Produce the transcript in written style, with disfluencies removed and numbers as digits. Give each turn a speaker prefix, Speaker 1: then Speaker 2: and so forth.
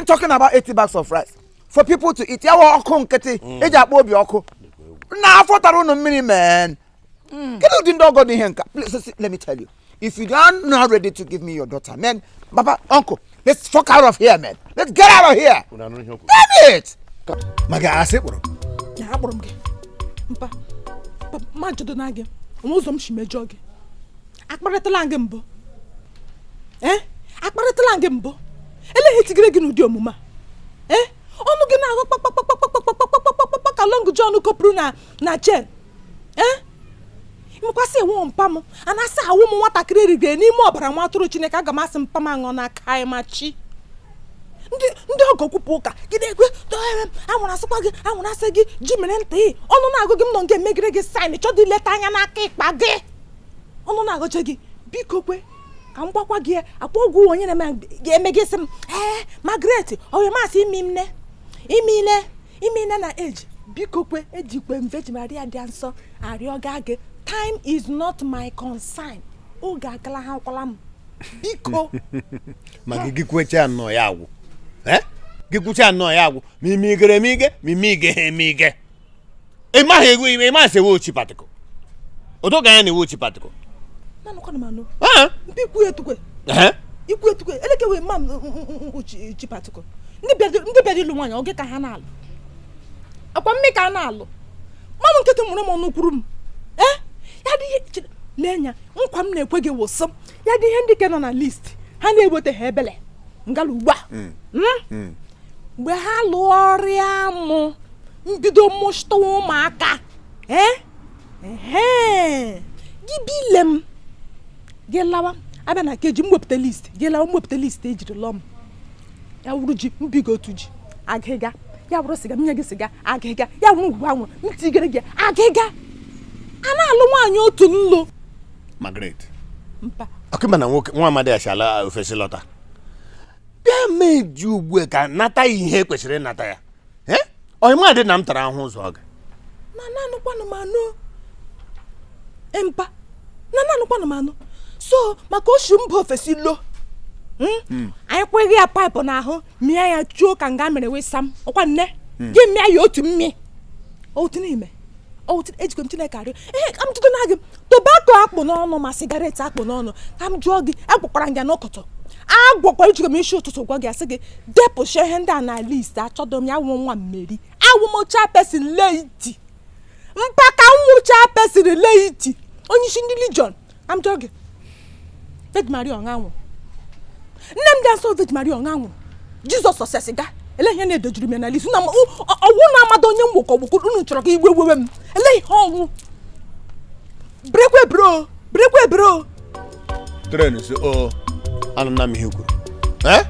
Speaker 1: Talking about 80 bags of rice for people to eat. Ya wụ ọkụ nkịtị eji akpọ obi ọkụ na afọ tara unu mmiri, man. Kedu ụdị ndị ọgọ dị ihe nka? Please, see, let me tell you, if you are not ready to give me your daughter, man, baba, uncle, let's fuck out of here, man. Let's get out of here.
Speaker 2: Unu anụrụ ihe o kwuru?
Speaker 1: Damn it!
Speaker 2: Maka asị kpụrụ.
Speaker 3: Ya akpọrọ m gị mpa, mpa, ma jọdo na gị onwe ụzọ m si mejọọ gị. Akparịtala gị mbụ, ee, akparịtala gị mbụ. Eleghị tigere gị n'ụdị omume a, ee, ọnụ gị na-aghọ kpakpakpakpakpakpakpakpakpakpa ka Long John kopụrụ na chain. Ee, ịmekwasị ewu mpa m a na-asị awụ m nwatakịrị rigere n'ime ọbara nwa atụrụ Chineke. Aga m asị mpa m aṅụ na aka ma chi ndị ọgọ kwupụ ụka gị na-ekwe anwụrụ asịkwa gị, anwụrụ asị gị ji mere ntị ọnụ na-agụ gị. M nọ nke megide gị sign chọdụ ileta anya n'aka ịkpa gị, ọnụ na-agụcha gị. Biko kwe ka m gwakwa gị, akpọ ọgwụ onye na-eme gị sị m, ee, Margaret onye masị imi nne ime ime na eji. Biko kwe, ejikwe m Virgin Maria dị nsọ arịọ ga gị. Time is not my concern. Oge agala ha kwala m, biko.
Speaker 2: Maka gị kwecha nnọọ ya agwụ. Eh? Gị kwucha nnọọ ya agwụ, ma ime igere eme ige, ma ime ige ha eme ige. Ị maghị egwu ime, ị maghị ewe ochi particle. Odo ga ya na-ewe ochi particle.
Speaker 3: Nanụkwanụ m anụ.
Speaker 2: Ah!
Speaker 3: Mpi ikwu etukwe.
Speaker 2: Eh?
Speaker 3: Ikwu etukwe eleke wee ma m uchi particle. Ndị bịara ịlụ nwaanyị oge ka ha na-alụ akwa mmi ka a na-alụ mmanụ nkịtị mụrụ m ọnụ kwuru m. Ee, ya dị ihe lee anya nkwa m na-ekwe gị wụsị ya dị ihe ndị ke nọ na list ha na-eweta ha ebele ngala ugbu a. Mgbe ha lụọrịa mụ mbido mụchịtawa ụmụaka, ee, ehe, gị bile m gị lawa abịa na keji m wepụta list gị lawa, m wepụta list ejiri lụọ m. Ya wuru ji mbigo otu ji agịga, ya wuru siga m nye gị siga agịga, ya wuru ngwugwu anwụrụ m tigere gị agịga. A na-alụ nwaanyị otu nlụ.
Speaker 2: Margaret.
Speaker 3: Mpa.
Speaker 2: Ọkụma na nwoke nwa amadi achala ofesi lọta bịa meji ugbu a ka nata ya ihe kwesịrị ịnata ya. Eh? Ọyịmadị na m tara ahụhụ ụzọ ọ ga
Speaker 3: Na nanụkwanụ m anụ, mpa, na nanụkwanụ m anụ. So maka oshi mba ofesi lo, Anyị kweghị ya paịpụ n'ahụ mịa ya chuo ka nga mere wesam ọkwa nne gị mịa ya otu mmi otu n'ime otu. Ejikwa m Chineke arịọ ee ka m jụdo na gị tobacco akpụ n'ọnụ ma cigarette akpụ n'ọnụ. Ka m jụọ gị, agwakwara m gị n'ụtụtụ, agwakwara ejikwa m isi ụtụtụ gwa gị, asị gị depụcha ihe ndị a na list. Achọdọ m ya wụ nwa mmeri awụ m chairperson laity mpaka nwụ chairperson laity, onye isi ndị legion. Ka m jụọ gị, Virgin Maria ọ ṅanwụ? Nne m dị nsọ Virgin Maria ọ ṅanwụ? Jizọs ọsịa siga ele ihe na-edojuru m ya na list na ọwụ na-amado onye mgbokọ ọgbụkọ unu chọrọ ka igwe wewe m ele ihe ọwụ brekwe bro brekwe bro.
Speaker 2: Tren si o anụna m ihe i kwuru. Eh?